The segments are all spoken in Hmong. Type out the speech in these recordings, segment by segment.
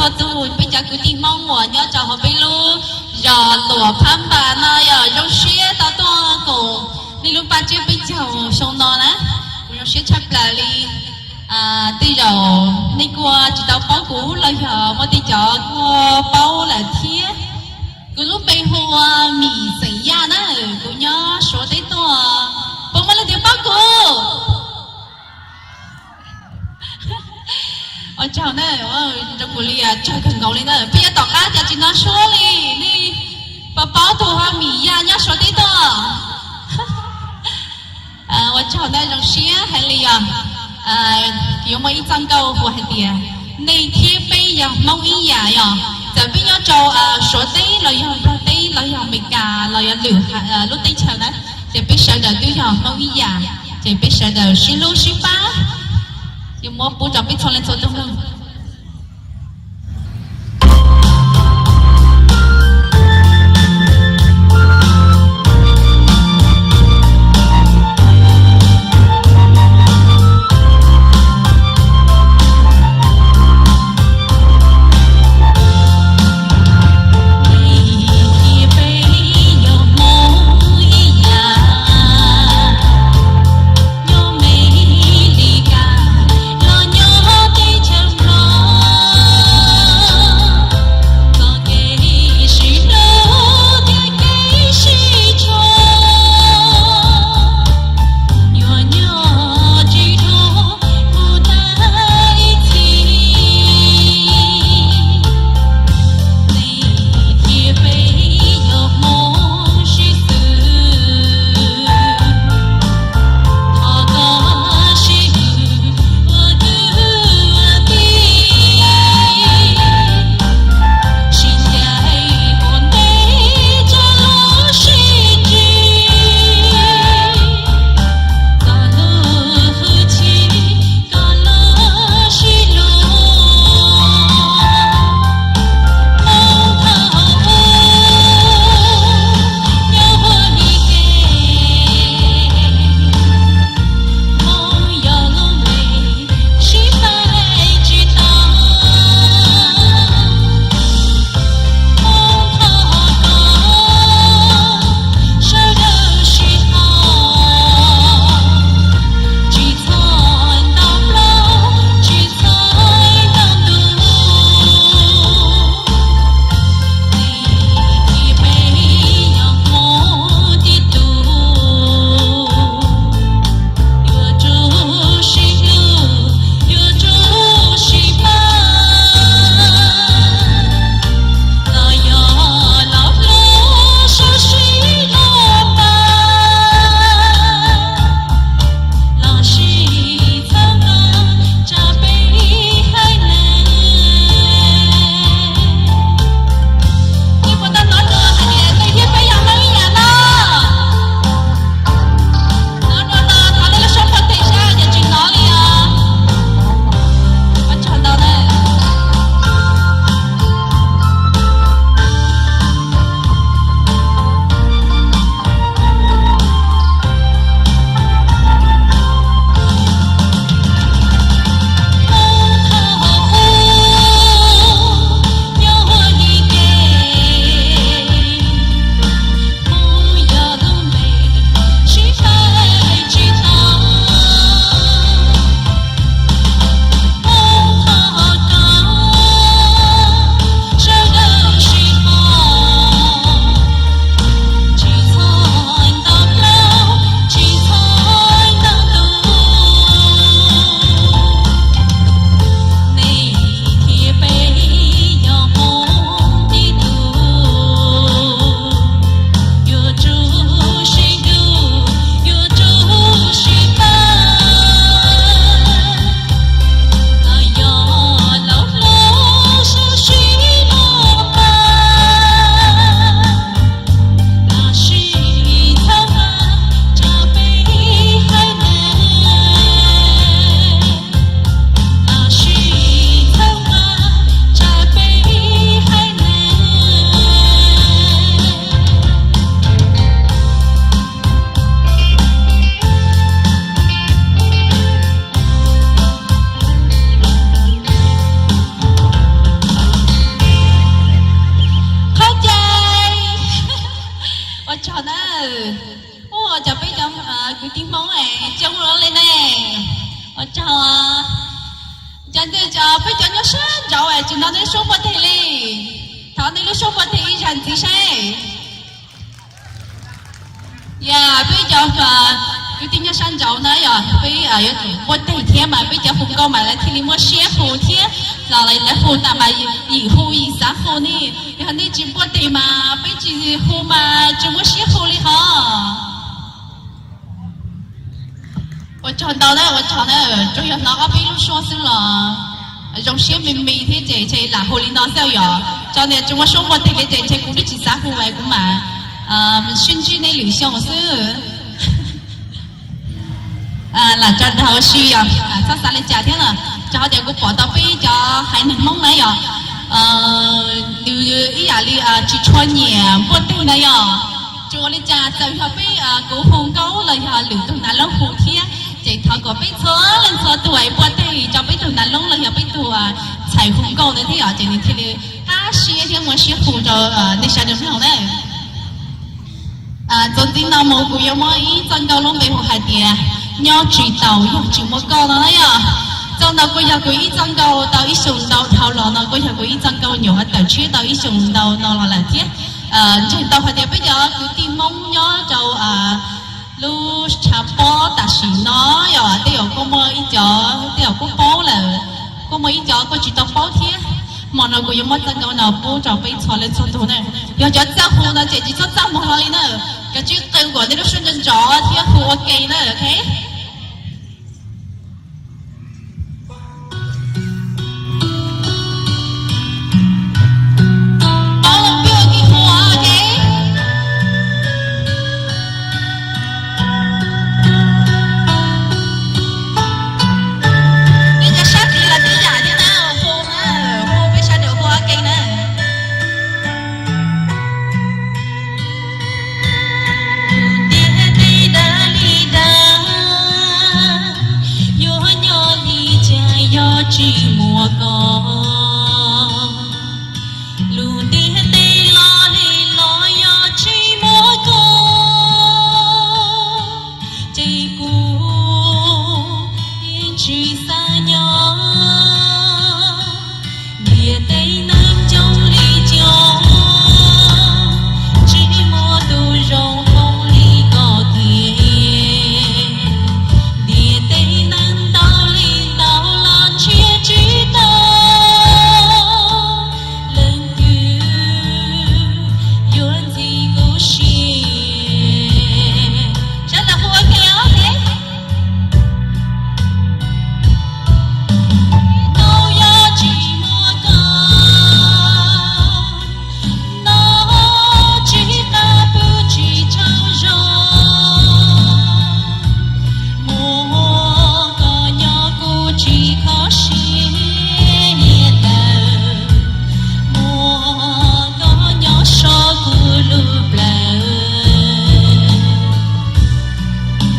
txhua tus peb cov kwv tij Hmoob uas nyob rau hauv peb lub zos Luam Phab Npas no yog zoo siab tau tuaj koom nej lub paj tsiab peb caug xyoo no na. Kuv zoo siab tshaj plaws li. Tej zaum nej kuj tsis tau paub kuv los yog muaj tej cov kuj paub lawm thiab. Kuv lub npe hu ua Mim xeem Yaj na, kuv nyob Suav teb tuaj. Puas muaj leej twg paub kuv? Ua tsaug na, rau kuv li tsawg kawg nkaus li na. Peb yuav tom qab cas tsis hnov suab li, nej puas paub tus hu ua Mim Yaj nyob Suav teb tuaj? Ua tsaug na, zoo siab heev li yog yuav muaj ib txoj nkauj hu hais tias nej thiab peb yog Hmoob ib yam yog. Txawm peb nyob rau Suav teb los yog Nplog teb los yog Amelikas los yog lwm lub teb chaws na, ces peb sawv daws twb yog Hmoob ib yam, ces peb sawv daws sib hlub sib pab. Yuav muab pub rau peb txhua leej txhua tus mloog. Tij Hmoob es coob li ne. Ua tsaug. Cas ntej peb cov nyob sab nraud es tsis nrog nej suab npuaj teg li. Thov nej lub suab npuaj teg ib zag ntxiv saib. Yog peb cov kwv tij nyob sab nraud na yog peb yuav tsum npuaj teg thiab mas peb cov hu nkauj mas lawv thiaj li muaj siab hu thiab los lawv hu tas mas yim hu yim xav hu ne. Yog nej tsis npuaj teg mas peb tsis hu mas tsis muaj siab hu li hos. Ua tsaug ntau na, ua tsaug na, tsuas yog hnov ob peb lub suab xwb los zoo siab me me thiab ces ntshe lam hu li no xwb yom. Tso niam tsis muaj suab npuaj teg li ces ntshe kuv twb tsis xav hu es kuv mam sib ntsib nej lwm xyoo xwb. Lam tso dhau si yog txhob xav li cas thiab na. Rau qhov tias kuv pom tau peb cov haiv neeg Hmoob na yog nws ib yam li tsis tshua nyiam npuaj teg na yog. Tsis ua li cas txawm yog peb kuv hu nkauj los yog lwm tug nav loob hu thiab ces thov kom peb txhua leej txhua tus npuaj teg rau peb tug nav loob los yog peb tug ntxhais hu nkauj ntawd thiab yom ces nws thiaj li qab siab thiab muaj siab hu rau nej sawv daws mloog na. Txuas ntxiv no mus kuv yuav muab ib txoj nkauj lub npe hu hais tias nyob tsis taus yog tsis muaj koj no na yom. Txoj no kuj yog kuv ib txoj nkauj tau ib xyoos ntau dhau los no kuj yog kuv ib txoj nkauj nyuam qhuav tawm tshiab tau ib xyoos ntau no los lawm thiab. Ntseeg tau hais tias peb cov kwv tij Hmoob nyob rau lub tshav pob tam sim no yog tej zaum kuj muaj ib co, tej zaum kuj paub lawm, kuj muaj ib co kuj tsis tau paub thiab. Hmo no kuv yuav muab txoj nkauj no pub rau peb txhua leej txhua tus na. Yog cov txawj hu no ces tsis txhob txaj muag hlo li na, kav tsij qw kom nej lub suab nco ntsoov thiab hu ua ke na, ok. Nej cov sab tid los tib yam thiab na, hu na, hu peb sawv daws hu ua ke na. Ntiaj teb dab li dab, yuav nyob li cas yog tsis muaj koj. Lub ntiaj teb los li los yog tsis muaj koj, ces kuv yeej tsis xav nyob. Ntiaj teb neeg coob li coob, tsis muaj tus zoo hlob li koj kiag. Ntiaj teb neeg ntau li ntau los ntshiab tsis tau leej twg yuav ntxim kuv siab. Sawv daws hu ua ke os. Tau yog tsis muaj koj, no tsis qab pw tsis tsaug zog. Muaj koj nyob kuv tsis kho siab lawm, muaj koj nyob saum kuv lub plawv.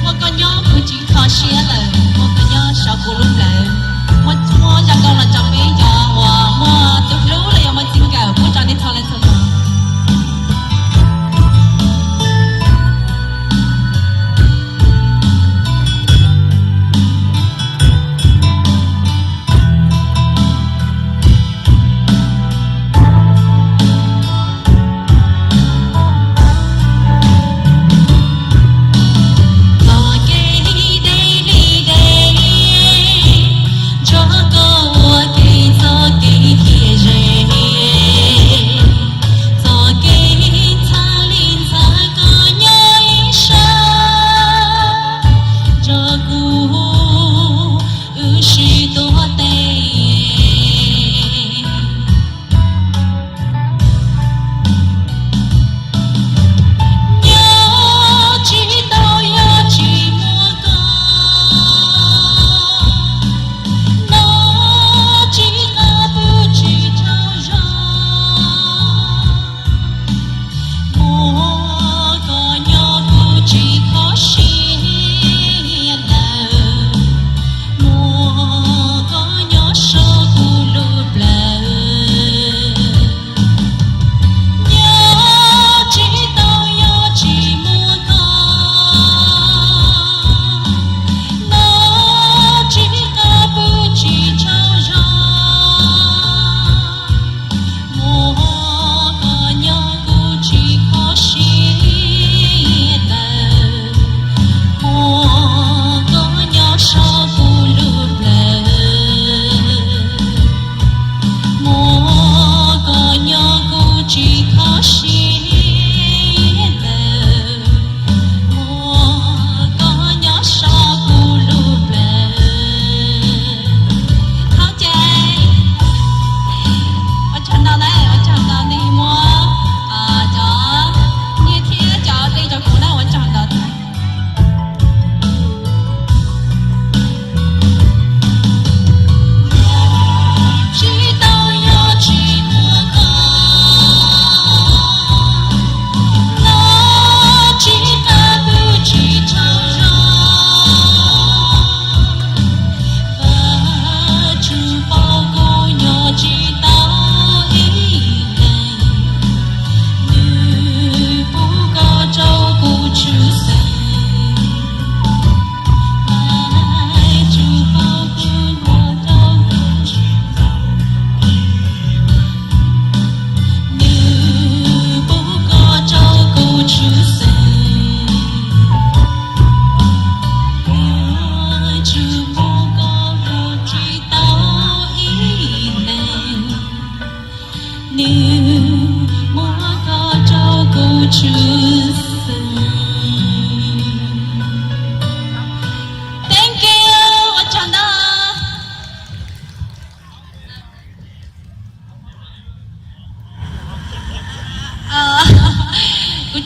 Muaj koj nyob kuv tsis kho siab lawm, muaj koj nyob saum kuv lub plawv. Muab, muab zaj nkauj no rau peb cov uas muaj tus hlub los yog muaj txij nkawm pub rau nej txhua leej txhua tus. Tos kev deb li deb, nrog koj ua ke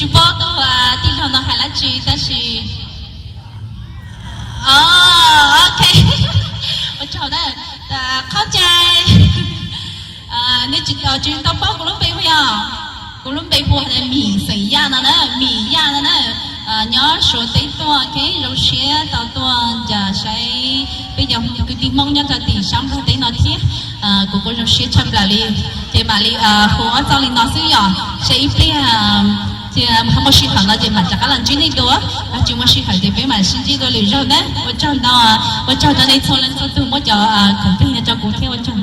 Tsis paub tus tij laug no hais dab tsi tab sis, ok, ua tsaug na. Qhov cai, nej tsis tau paub kuv lub npe puas yog? Kuv lub npe hu ua Mim xeem Yaj no na, Mim Yaj no na. Nyob Suav teb tuaj, zoo siab tau tuaj ncav saib peb cov kwv tij Hmoob nyob rau tim sab Nplog teb no thiab. Kuv kuj zoo siab tshaj plaws li, ces mam li hu ob txoj li no xwb yom, saib ib pliag ces ho muaj sij hawm no ces mam rov qab los ntsib nej dua, ho tsis muaj sij hawm ces peb mam sib ntsib dua lwm zaug na. Ua tsaug no, ua tsaug rau nej txhua leej txhua tus muab cov khoom plig no rau kuv thiab ua tsaug.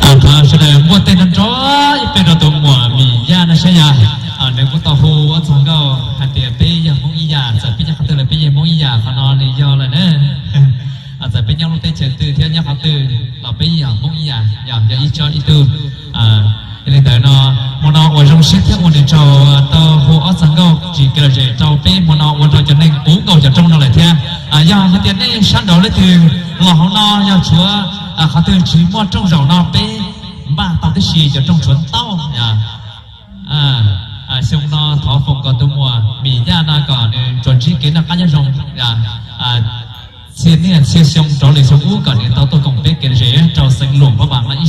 Thov sawv daws muab tej no nrog ib pliag rau tus muam Mim Yaj no saib yog, nws kuj tau hu ob txog nkauj hais tias peb yog Hmoob ib yam, txawm peb nyob qhov twg los peb yog Hmoob ib yam, qhov no nws yog lawm na. Txawm peb nyob lub teb chaws twg thiab nyob qhov twg los peb yog Hmoob ib yam, yog ib tsob ib tug. Yog li ntawd no, hmo no uas zoo siab thiab ua nws tsaug tau hu ob txog nkauj tsis kev lom zem rau peb hmo no ua rau cov neeg puv nkaus cov rooj no lawm thiab. Yog hais tias nej sab nraud leej twg los hauv no yog tshuav qhov twg tsis muaj rooj zaum no peb npaj tau tib si cov rooj tshuav ntau. Xyoo no thov foom kom tus muam Mim Yaj no kom nws tsuas ntsib kev noj qab nyob zoo, txhia niaj txhia xyoo rov li xyoo ub kom nws tau tuaj koom peb kev lom zem rau xeev Luam Phab Npas no ib